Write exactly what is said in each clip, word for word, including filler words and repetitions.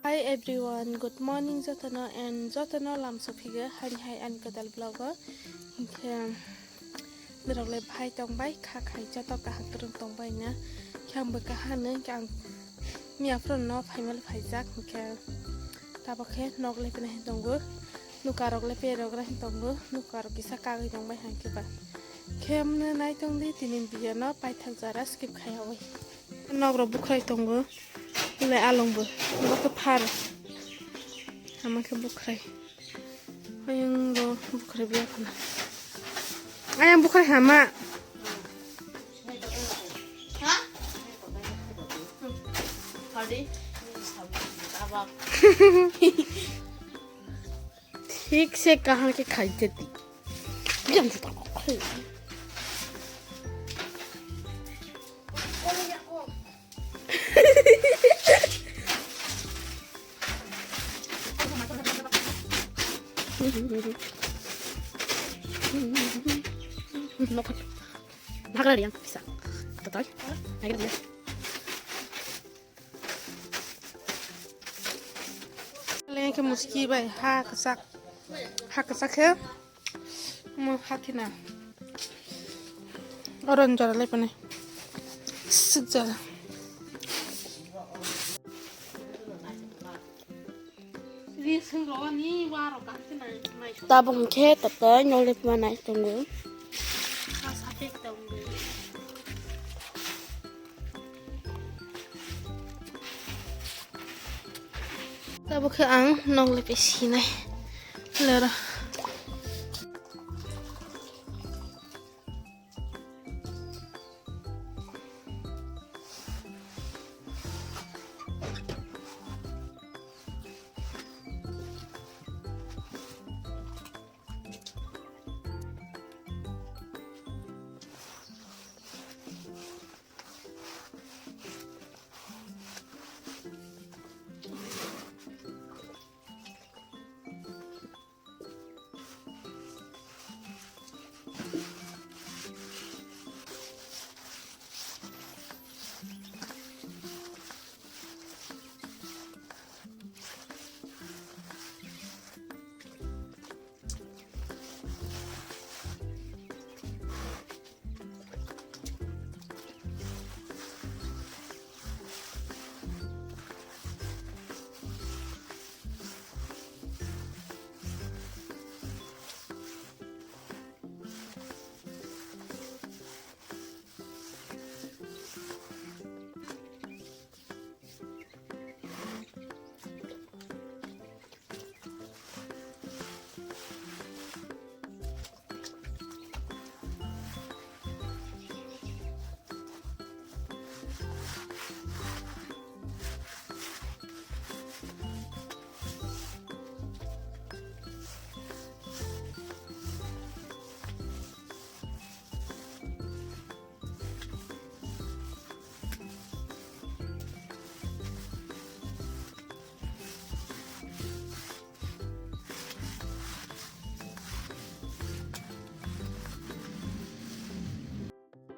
Hi everyone, good morning jotono and jotono lam sophigo hani hai ani kwtal vlog o. Hinkhe norok le bahai tong bai, kha khai joto kaham kwrwng tong bai na. Khe ang bo kaha hwnwi khe ang miya phuru no phaimali phaijak, hinkhe tabok khe nok le pina hin tongo, nuka rok le perok ra hin tongo, nuka rok kisa kagwi tong bai hang khe ba. Khe amne nai tong di tini video no paithak jora skip khaiyawi. Nok rok bukhrai tongo. Le along bo. Bo khe phar. Hama khe bukhrai. Ayang bo bukhrai biya khana. Ayang bukhrai hama. Thik se kaham khe khai jeti. Biyan juta. Nokot. Nagra yang bisa. Total. Nagra dia. Lengke muski bai ha kasak. Ha kasak khe. Mo hathina. Oron jora lai panai. Sik jora. Tabuk hwnkhe tatai nok le pima nai tongo. Tabuk khe ang nok le pe sinai. Lero.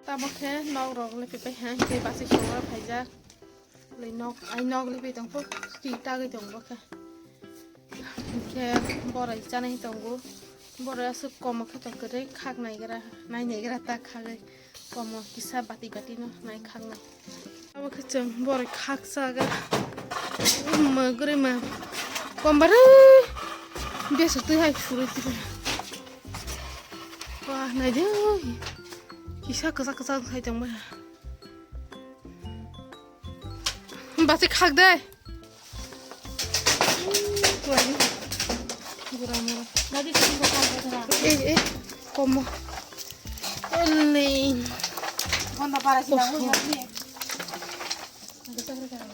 Tamo khe nok rok le pepai ha, tei bachai songwi phaijak. Le nok, ai nok le pai tong pho, twi tagwi tong bo khe. Khe borai chanai tongo. Borai aswk komo khe to kwrwi khak naigra, nai naigra ta khagwi. Komo kisa bati bati no nai khaknai. Abo khe chwng borok khaksa ga. Umma guri ma. Kombar. Besa twi hai phuru twi. Wah, nai de. Kisa kwchak kwchak khai tong ba. Basi khak de. Eh, eh, komo. Ele.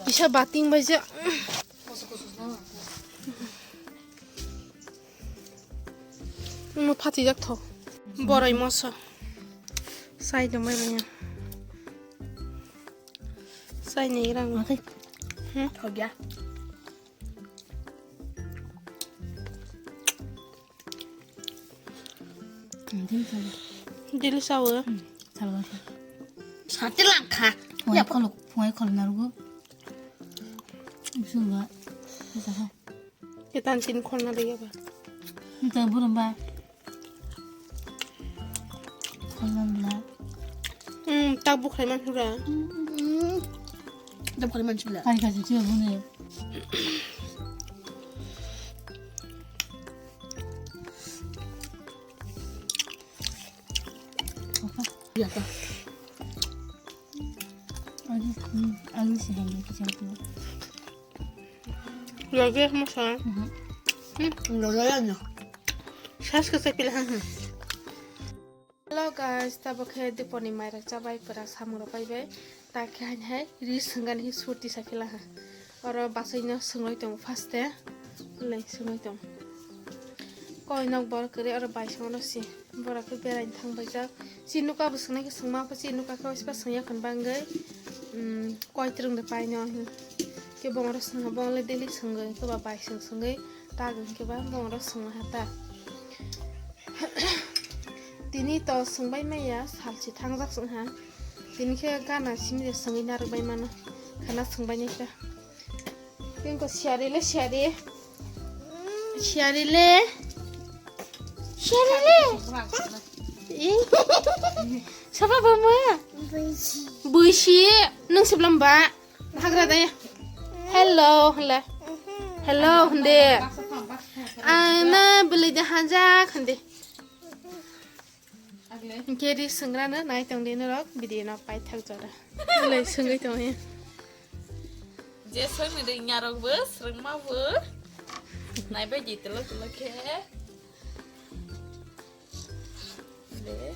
Kisa bating baja. Mo phati jak tho. Borai moso. Sai do mai banya. Sai ni rang. Oke. Hmm? Thok ya. Dili sawo. Sate langkha. Phungai kholo, phungai kholo narugo. Bisungo. Ketan tin khorna de yaba. Nta burung ba. Khorna bla. Hmm, tak bukhai man hura. Hmm. Tak bukhai man chula. Kai kai chula bune. Apa? Ya ta. Alu, hmm, alu sih yang kita tu. Lagi sama sa. Mhm. Hmm, lo lo ya no. Sas ke sepil ha. Hello guys, tabuk khe diponi mairok chabai pura samung rok paibai. Ta khe hain hai ri swngan hi surti sa phila ha. Oro basaino swnglai tong first e. Lai swnglai tong. Koi nok bor kere oro bai songno si. Borok khe beraina thang bai jak. Si nuka bo swngnai khe swngma pha si nuka khe ospa swngya khon bangwi. Mm, koi twrwng de paino hi. Ke bongro swngha bongre daily swngwi khe ba bai swng swngwi tag hwnkhe ba bongro swngma ha ta. Tini to swngbai maya salchi thangjak swngha. Tini khe gana simi de swngwi narwk bai mano. Khana swngbai nai khe. Tini to siyari le siyari. Siyari le. Siyari le. Ih. Sapa bama? Buisi. Buisi. Nung siblam ba? Hagra daya. Hello, hello. Hello, hande. Ana beli de hajak hande. Keri sengrana nai tong de norok video no pai thak jora. Lai sengwi tong ya. Je sengni de nyarok bo, sengma bo. Nai bai di telo telo khe. De.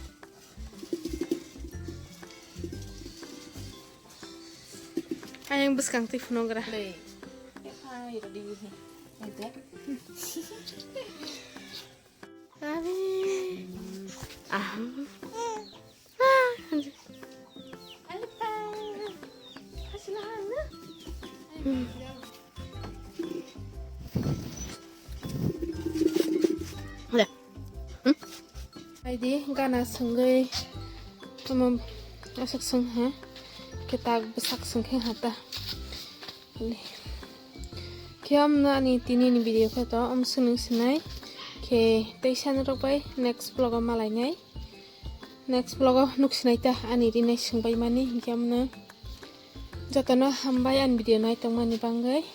Ayang bwskang twi phunuk gra. Lei. Ekhai rodi. Ede. Abi. Ah. Ah. Alpa. Hasina hana. Hmm. Ada. Hmm? Aidi gana sungui tamo aswk sung ha, khe tak bwsak sung khe ha ta. Khe amno ani tini ni video khe to om swnwi sinai khe tei sanrok bai next vlog o malainai. Next vlog o nuk sinai ta ani rinai sungbai mani hinkhe amno jotono hambai ani video nai tongmani bangwi.